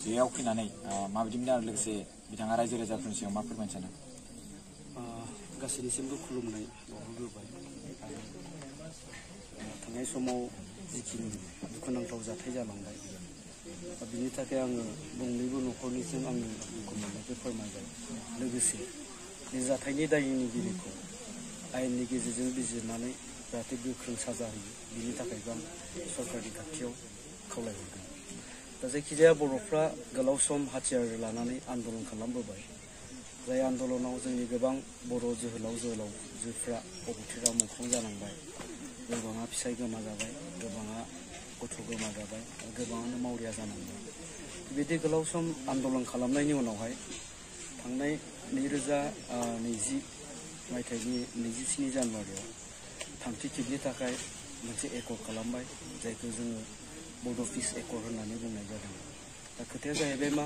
बेयाव फैनानै माबायदि मोनदों आरो लोगोसे बिथाङा रायजो राजाफोरनि सिगाङाव मा फोरमायनो सानो? गासैनिसिमबो खुलुमनाय बावहरग्रोबाय। थांनाय समाव जिखिनि दुखुनांथाव जाथाय जालांबाय बिनि थाखाय आङो गंनैबो न'खरनिसिम आंनि दुखु मोननायखौ फोरमायबाय। लोगोसे बे जाथायनि दायनिगिरिखौ आयेननि गेजेरजों बिजिरनानै जाहाथे गोख्रों साजा होयो बिनि थाखायबो आं सरकारनि खाथियाव खावलायहरदों। दा जायखिजाया बर'फ्रा गोलाव सम हाथियार लानानै आन्दलन खालामबोबाय। जाय आन्दलनाव जोंनि गोबां बर' जोहोलाव जोहोलावजोफ्रा अबथिरा मुंख्लं जालांबाय। गोबाङा फिसाय गोमाजाबाय, गोबाङा गथ' गोमाजाबाय, गोबाङानो मावरिया जानांबाय। बिदि गोलाव सम आन्दलन खालामनायनि उनावहाय थांनाय 2020 मायथाइनि 27 जानुवारियाव थामथि खेबनि थाखाय मोनसे एकर्ड खालामबाय, जायखौ जोङो बड' पिस एकर्ड होननानै बुंनाय जादों। दा खोथाया जाहैबाय मा,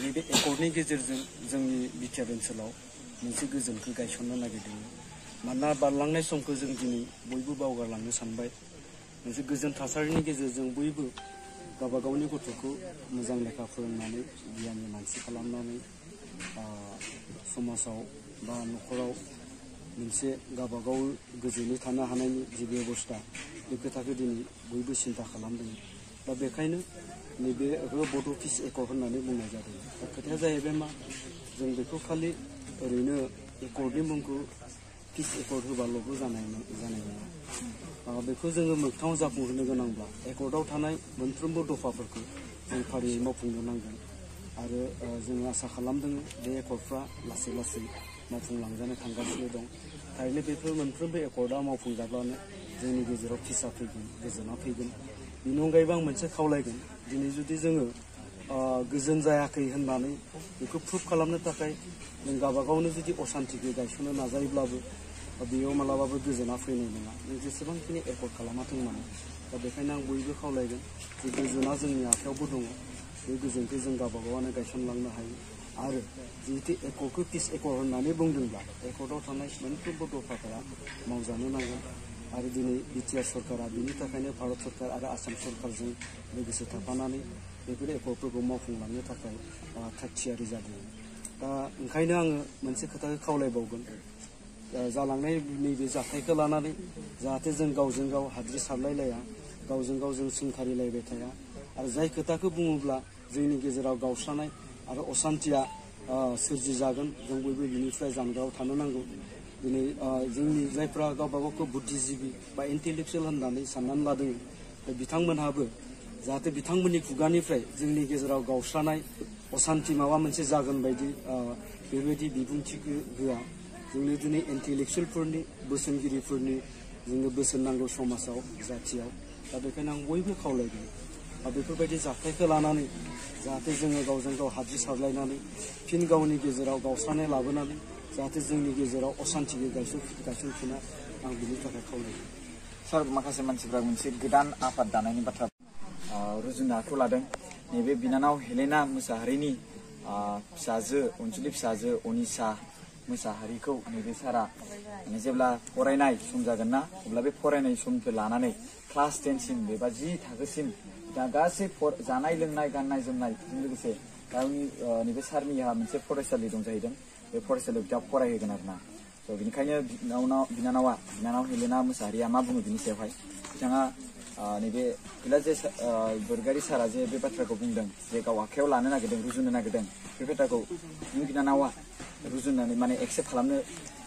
नैबे एकर्डनि गेजेरजों जोंनि बिटिआर ओनसोलाव मोनसे गोजोनखौ गायसननो नागिरदों। मानोना बारलांनाय समखौ जों दिनै बयबो बावगारलांनो सानबाय। मोनसे गोजोन थासारिनि गेजेरजों बयबो गावबा गावनि गथ'खौ मोजां लेखा फोरोंनानै गियाननि मानसि खालामनानै समाजाव बा न'खराव मोनसे गावबा गाव गोजोनै थानो हानायनि जि बेबस्था, बे खोथाखौ दिनै बयबो सिन्था खालामदों। दा बेखायनो नैबे बड' पिस एकर्ड होननानै बुंनाय जादों। दा खोथाया जाहैबाय मा, जों बेखौ खालि ओरैनो एकर्डनि मुंखौ पिस एकर्ड होबाल'बो जानाय नङा। बेखौ जोङो मोगथाङाव जाफुंहोनो गोनांब्ला एकर्डआव थानाय मोनफ्रोमबो दफाफोरखौ जों फारियै मावफुंनो नांगोन। आरो जोङो आसा खालामदों बे एकर्डफ्रा लासै लासै मावफुंलांजानो थांगासिनो दं। थारैनो बेफोर मोनफ्रोमबो एकर्डआ मावफुंजाब्लानो जोंनि गेजेराव पिसआ फैगोन, गोजोना फैगोन। बेनि अनगायैबो आं मोनसे खावलायगोन, दिनै जुदि जोङो गोजोन जायाखै होननानै बेखौ प्रुभ खालामनो थाखाय जों गावबा गावनो जुदि असान्तिखौ गायसननो नाजायोब्लाबो बेयाव मालाबाबो गोजोना फैनाय नङा। जों जेसेबांखिनि एकर्ड खालामाथों मानो। दा बेखायनो आं बयबो खावलायगोन जे गोजोना जोंनि आखायावबो दङ। बे गोजोनखौ जों गावबा गावनो गायसनलांनो हायो। आरो जिहेतु एकर्डखौ पिस एकर्ड होननानै बुंदोंब्ला एकर्डआव थानाय मोनफ्रोमबो दफाफोरा मावजानो नांगोन। आरो दिनै बिटिआर सरकारा बिनि थाखायनो भारत सरकार आरो आसाम सरकारजों लोगोसे थाफानानै बेफोर एकर्डफोरखौ मावफुंलांनो थाखाय थाग थियारि जादों। दा ओंखायनो आङो मोनसे खोथाखौ खावलायबावगोन, जालांनाय नैबे जाथायखौ लानानै जाहाथे जों गावजों गाव हाद्रि सारलायलाया, गावजों गाव जों सोंखारिलायबाय थाया। आरो जाय खोथाखौ बुङोब्ला जोंनि गेजेराव गावस्रानाय आरो असान्तिया सोरजिजागोन, जों बयबो बिनिफ्राय जानगाराव थानो नांगौ। दिनै जोंनि जायफ्रा गावबा गावखौ बुद्धिजिबि बा इन्टेलेक्सुयेल होननानै साननानै लादों, बिथांमोनहाबो जाहाथे बिथांमोननि खुगानिफ्राय जोंनि गेजेराव गावस्रानाय असान्ति माबा मोनसे जागोन बायदि बेबायदि बिबुंथिखौ होआ। जोंनो दिनै इन्टेलेक्सुयेलफोरनि, बोसोनगिरिफोरनि जोङो बोसोन नांगौ समाजाव, जाथियाव। दा बेखायनो आं बयबो खावलायगोन बेफोरबायदि जाथायखौ लानानै जाहाथे जोङो गावजों गाव हाद्रि सारलायनानै फिन गावनि गेजेराव गावस्रानाय लाबोनानै जाहाथे जोंनि गेजेराव असान्तिखौ गायसनफिना, आं बिनि थाखाय खावलायगोन। सार, माखासे मानसिफ्रा मोनसे गोदान आफाद दानायनि बाथ्रा रुजुनो आखायाव लादों। नैबे बिनानाव हेलेना मोसाहारिनि फिसाजो, अनसुलि फिसाजो अनिसा मोसाहारिखौ नैबे सारा जेब्ला फरायनाय सम जागोन ना, अब्ला बे फरायनाय समखौ लानानै क्लास 10 सिम एबा 10 थाखोसिम दा गासै जानाय लोंनाय गाननाय जोमनायजों लोगोसे गावनि नैबे सारनिहा मोनसे फरायसालि दं जाहैदों। बे फरायसालियाव बिथाङा फरायहोगोन आरोना। बेनिखायनो बिनानाव हेलेना मोसाहारिया मा बुङो बिनि सायावहाय? बिथाङा नैबे जे बरगयारी सारा जे बे बाथ्राखौ बुंदों, जे गाव आखायाव लानो नागिरदों, रुजुनो नागिरदों, बे खोथाखौ नों बिनानावा रुजुनानै माने एक्सेप्ट खालामनो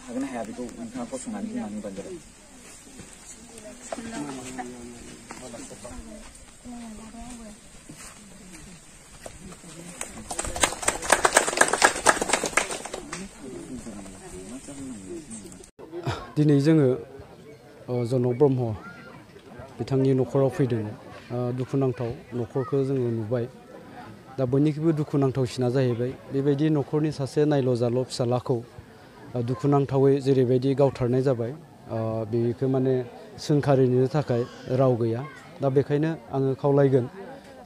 हागोन ना हाया, बेखौ नोंथाङा फसंनानै बुंनानै होबानो जाबाय। दिनै जोङो जनक ब्रह्म बिथांनि न'खराव फैदों। दुखुनांथाव न'खरखौ जोङो नुबाय। दा बयनिख्रुइबो दुखुनांथावसिना जाहैबाय बेबायदि न'खरनि सासे नायल' जाल' फिसालाखौ दुखुनांथावै जेरैबायदि गावथारनाय जाबाय, बेखौ माने सोंखारिनो थाखाय राव गैया। दा बेखायनो आङो खावलायगोन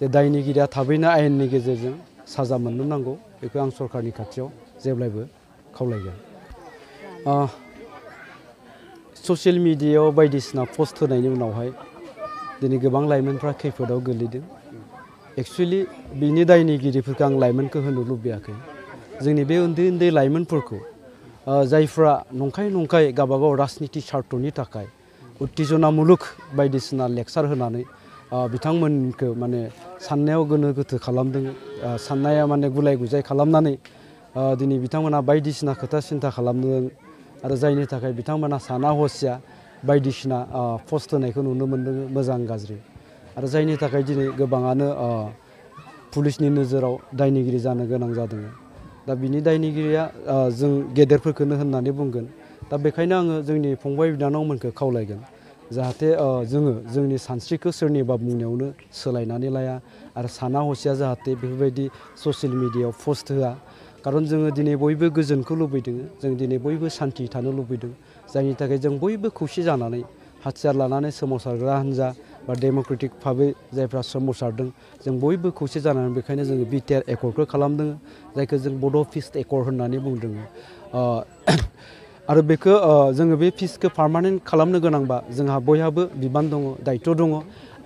जे दायनिगिरिया थाबैनो आयेननि गेजेरजों साजा मोननो नांगौ। बेखौ आं सरकारनि खाथियाव जेब्लायबो खावलायगोन। ससियेल मिडियायाव बायदिसिना पस्ट होनायनि उनावहाय दिनै गोबां लाइमोनफ्रा खैफोदाव गोलैदों। एक्चुअली बिनि दायनिगिरिफोरखौ आं लाइमोनखौ होनो लुबैयाखै जोंनि बे उन्दै उन्दै लाइमोनफोरखौ जायफ्रा नंखाय गावबागाव राजनिति स्वार्थनि थाखाय उत्तेजनामुलक बायदिसिना लेक्सार होनानै बिथांमोनखौ माने साननायाव गोनो गोथो खालामदों साननाया माने गुलाय गुजाय खालामनानै दिनै बिथांमोना बायदिसिना खोथा सिन्था खालामदों आरो जायनि थाखाय बिथांमोना साना हसिया बायदिसिना पस्ट होनायखौ नुनो मोन्दों मोजां गाज्रि आरो जायनि थाखाय दिनै गोबाङानो पुलिसनि नोजोराव दायनिगिरि जानो गोनां जादों दा बिनि दायनिगिरिया जों गेदेरफोरखौनो होननानै बुंगोन दा बेखायनो आङो जोंनि फंबाय बिनानावमोनखौ खावलायगोन जाहाथे जोङो जोंनि सानस्रिखौ सोरनिबा बुंनायावनो सोलायनानै लाया आरो साना हसिया जाहाथे बेफोरबायदि ससियेल मिडियायाव पस्ट होआ खारन जोङो दिनै बयबो गोजोनखौ लुबैदों जों दिनै बयबो सान्थि थानो लुबैदों जायनि थाखाय जों बयबो खौसे जानानै हाथियार लानानै सोमावसारग्रा हान्जा बा डेम'क्रेटिक भाबै जायफ्रा सोमावसारदों जों बयबो खौसे जानानै बेखायनो जोङो बिटिआर एकर्डखौ खालामदों जायखौ जों बड' पिस एकर्ड होननानै बुंदों आरो बेखौ जोङो बे पिसखौ पार्मानेन्ट खालामनो गोनांबा जोंहा बयहाबो बिबान दङ दायित्व दङ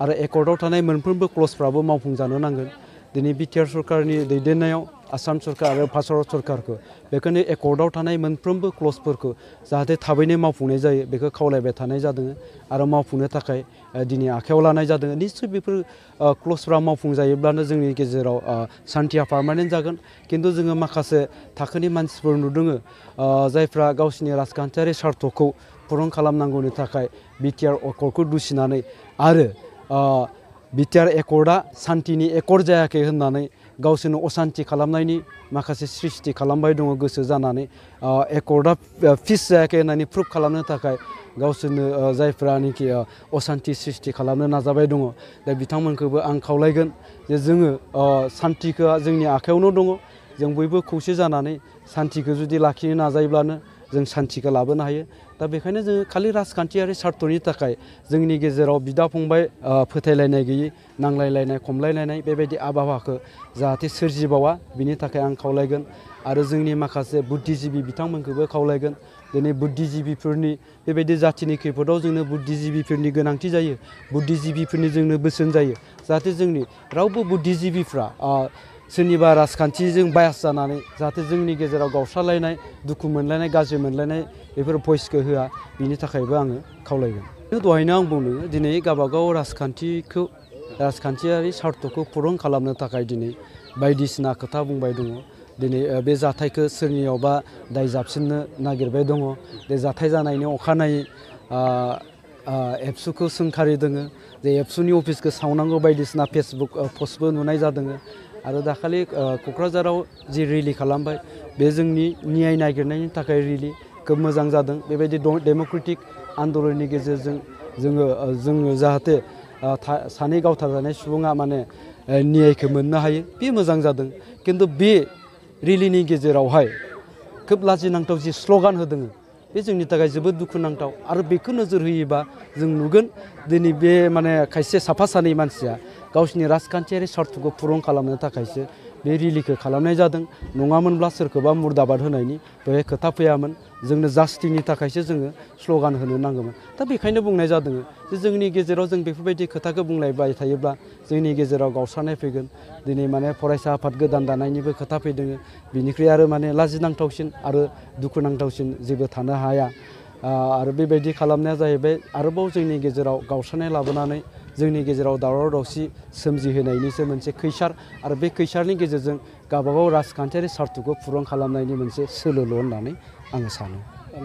आरो एकर्डआव थानाय मोनफ्रोमबो क्लजफ्राबो मावफुंजानो नांगोन दिनै बिटिआर सरकारनि दैदेननायाव आसाम सरकार आरो भारत सरकारखौ बेखायनो एकर्डआव थानाय मोनफ्रोमबो क्लजफोरखौ जाहाथे थाबैनो मावफुंनाय जायो बेखौ खावलायबाय थानाय जादों आरो मावफुंनो थाखाय दिनै आखायाव लानाय जादों निश्चय बेफोर क्लजफ्रा मावफुंजायोब्लानो जोंनि गेजेराव सान्थिया पार्मानेन्ट जागोन खिन्थु जोङो माखासे थाखोनि मानसिफोर नुदों जायफ्रा गावसिनि राजखान्थियारि स्वार्थखौ पुरन खालामनांगौनि थाखाय बिटिआर एकर्डखौ दुसिनानै आरो बिटिआर एकर्डआ सान्थिनि एकर्ड जायाखै होननानै गावसोरनो असान्थि खालामनायनि माखासे सृष्टि खालामबाय दङ गोसो जानानै एकर्डआ पिस जायाखै होननानै प्रुभ खालामनो थाखाय गावसोरनो जायफ्रानोखि असान्थि सृष्टि खालामनो नाजाबाय दङ दा बिथांमोनखौबो आं खावलायगोन जे जोङो सान्थिखौ जोंनि आखायावनो दङ जों बयबो खौसे जानानै सान्थिखौ जुदि लाखिनो नाजायोब्लानो जों सान्थिखौ लाबोनो हायो दा बेखायनो जोङो खालि राजखान्थियारि स्वार्थनि थाखाय जोंनि गेजेराव बिदा फंबाय फोथायलायनाय गैयै नांलायलायनाय खमलायलायनाय बेबायदि आबहावाखौ जाहाथे सोरजिबावा बिनि थाखाय आं खावलायगोन आरो जोंनि माखासे बुद्धिजिबि बिथांमोनखौबो खावलायगोन दिनै बुद्धिजिबिफोरनि बेबायदि जाथिनि खैफोदाव जोंनो बुद्धिजिबिफोरनि गोनांथि जायो बुद्धिजिबिफोरनि जोंनो बोसोन जायो जाहाथे जोंनि रावबो बुद्धिजिबिफ्रा सोरनिबा राजखान्थिजों बायास जानानै जाहाथे जोंनि गेजेराव गावस्रालायनाय दुखु मोनलायनाय गाज्रि मोनलायनाय बेफोर भइसखौ होआ बिनि थाखायबो आङो खावलायगोन दहायनो आं बुंदों दिनै गावबागाव राजखान्थियारि स्वार्थखौ पुरन खालामनो थाखाय दिनै बायदिसिना खोथा बुंबाय दङ दिनै बे जाथायखौ सोरनियावबा दाय जाबसिननो नागिरबाय दङ बे जाथाय जानायनि अखानायै एबसुखौ सोंखारिदों जे एबसुनि अफिसखौ सावनांगौ बायदिसिना फेसबुक पस्टबो नुनाय जादों आरो दाखालि क'क्राझाराव जि रेलि खालामबाय बे जोंनि न्याय नागिरनायनि थाखाय रेलि खोब मोजां जादों बेबायदि डेम'क्रेटिक आन्दलननि गेजेरजों जोङो जाहाथे सानै गावथारजानाय सुबुङा माने न्यायखौ मोननो हायो बे मोजां जादों खिन्थु बे रेलिनि गेजेरावहाय खोब लाजिनांथाव जि स्ल'गान होदों बे जोंनि थाखाय जोबोद दुखुनांथाव आरो बेखौ नोजोर होयोबा जों नुगोन दिनै बे माने खायसे साफा सानै मानसिया गावसिनि राजखान्थियारि स्वार्थखौ पुरन खालामनो थाखायसो बे रेलिखौ खालामनाय जादों नङामोनब्ला सोरखौबा मुर्दाबाद होनायनि बेहाय खोथा फैयामोन जोंनो जास्टिसनि थाखायसो जोङो स्ल'गान होनो नांगौमोन दा बेखायनो बुंनाय जादों जे जोंनि गेजेराव जों बेफोरबायदि खोथाखौ बुंलायबाय थायोब्ला जोंनि गेजेराव गावस्रानाय फैगोन दिनै माने फरायसा आफाद गोदान दानायनिबो खोथा फैदों बिनिख्रुइ आरो माने लाजिनांथावसिन आरो दुखुनांथावसिन जेबो थानो हाया आरो बेबायदि खालामनाया जाहैबाय आरोबाव जोंनि गेजेराव गावस्रानाय लाबोनानै जोंनि गेजेराव दावराव दावसि सोमजिहोनायनिसो मोनसे खैसार आरो बे खैसारनि गेजेरजों गावबागाव राजखान्थियारि स्वार्थखौ पुरन खालामनायनि मोनसे सोलोल' होननानै आङो सानो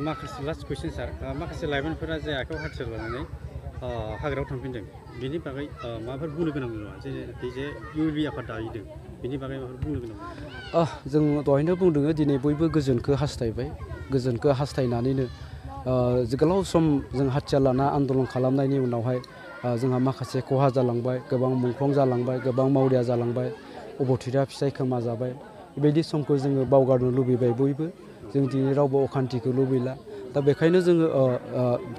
माखासे लास्ट कुइसन सार माखासे लाइमोनफोरा जे आखायाव हाथियार लानानै हाग्रायाव थांफिनदों बिनि बागै माबाफोर बुंनो गोनां नङा जे इउएलबि आफाद दाहैदों बिनि बागै माबाफोर बुंनो गोनां जों दहायनो बुंदों दिनै बयबो गोजोनखौ हास्थायबाय गोजोनखौ हास्थायनानैनो गोलाव सम जों हाथियार लाना आन्दलन खालामनायनि उनावहाय जोंहा माखासे खहा जालांबाय गोबां मुंख्लं जालांबाय गोबां मावरिया जालांबाय अबथिरा फिसाय खोमा जाबाय बेबायदि समखौ जोङो बावगारनो लुबैबाय बयबो जों दिनै रावबो अखान्थिखौ लुबैला दा बेखायनो जोङो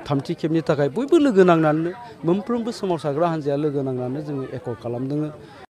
थामथि खेबनि थाखाय बयबो लोगो नांनानै मोनफ्रोमबो सोमावसारग्रा हान्जाया लोगो नांनानै जोङो एकर्ड खालामदों